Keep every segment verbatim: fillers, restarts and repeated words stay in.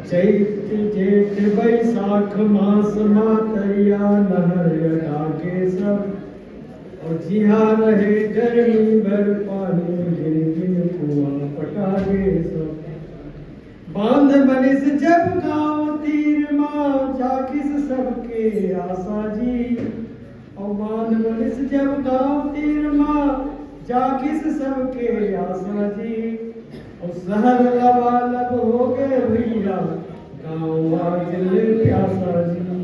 चैत जेठ बैसाख मास मा तरिया नहर अटागे सब, अउ जिहाँ रहे गरमी बर पानी गिन गिन कुआँ पटागे सब। बांध बनिस जब गाँव तीर मा जागिस सबके आसा जी, अउ बांध बनिस जब गाँव तीर मा जागिस सबके आसा जी, अउ सहर लबालब होगे भइया गाँव आज ले प्यासा जी।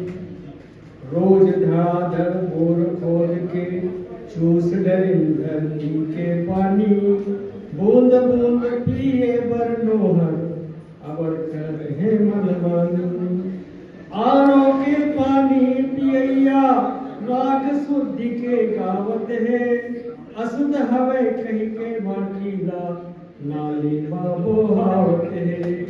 रोज धड़ाधड़ बोर खोद के चूस डरिन धरती के पानी, बूंद बूंद पिए बर नोहर अबर करत हे मनमानी। आरो के पानी पियइया राग शुद्धि के गावत हे, अशुद्ध हवय कहिके बाकी ला नाली मा बोहावत हे।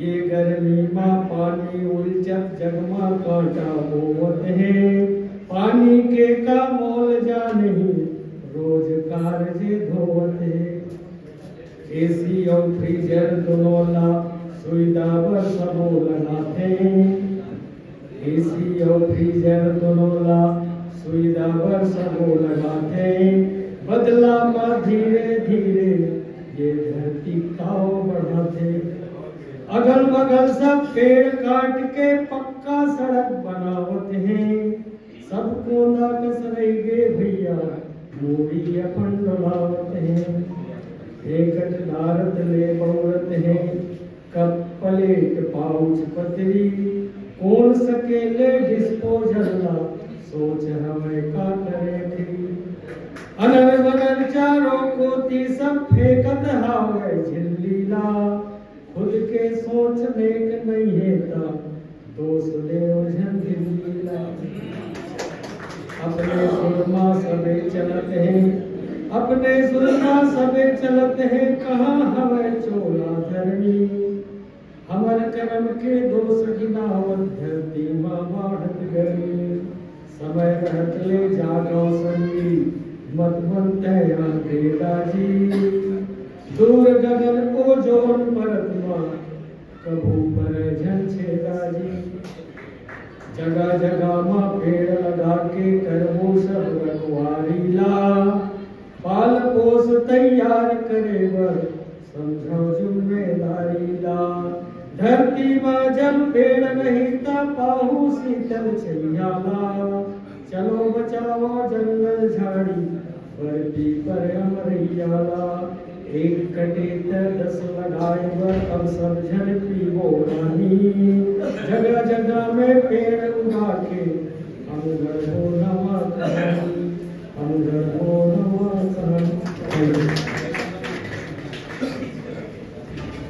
ये गरमी मा पानी उलचत जग मा कांटा बोवत हे। पानी के का मोल जानही रोज कारजे धोवत हे। एसी अउ फ्रीजर दुनों ला सुविधा बर सबो लगाथे। एसी अउ फ्रीजर दुनों ला सुविधा बर सबो लगाथे। बदला मा धीरे धीरे ये धरती काव बढ़ाथे। अगल बगल सब पेड़ काट के पक्का सड़क बनावत हे। सब कोंदा कस रहिगे भइया, मूड़ी अपन डोलावत हे। फेंकत डारत ले बउरत हे, कप प्लेट पाउच पतरी, कोन सकेले डिस्पोजल ला, सोच हवय का करे फिरी। अनर बनर चारों कोती सब फेंकत हावय झिल्ली ला, खुद के सोच नेक नइ हे त दोष देव झन दिल्ली ला। अपने सुरमा सबे चलत हे, अपने सुरमा सबे चलत हे, कहाँ हवय चोला धर्मी। हमर करम के दोष गिनावत धरती मा बाढ़त गरमी। समय रहत ले जागव संगी, मत बन तैं अंधेरा जी। दूर गगन ओजोन परत मा कभू परय झन छेदा जी। जगा जगा मा पेड़ लगा के करबो सब रखवारी ला। पाल पोस तैयार करे बर समझव जिम्मेदारी ला। धरती मा जब पेड़ नहीं त पाहू शीतल छैया ला। चलो बचाओ जंगल झाड़ी बर पीपर अमरैया ला। एक कटे त दस लगाए बर अब सब झन पीबो पानी। जगा जगा में पेड़ उगा के हम गढ़बो नवा कहानी। हम गढ़बो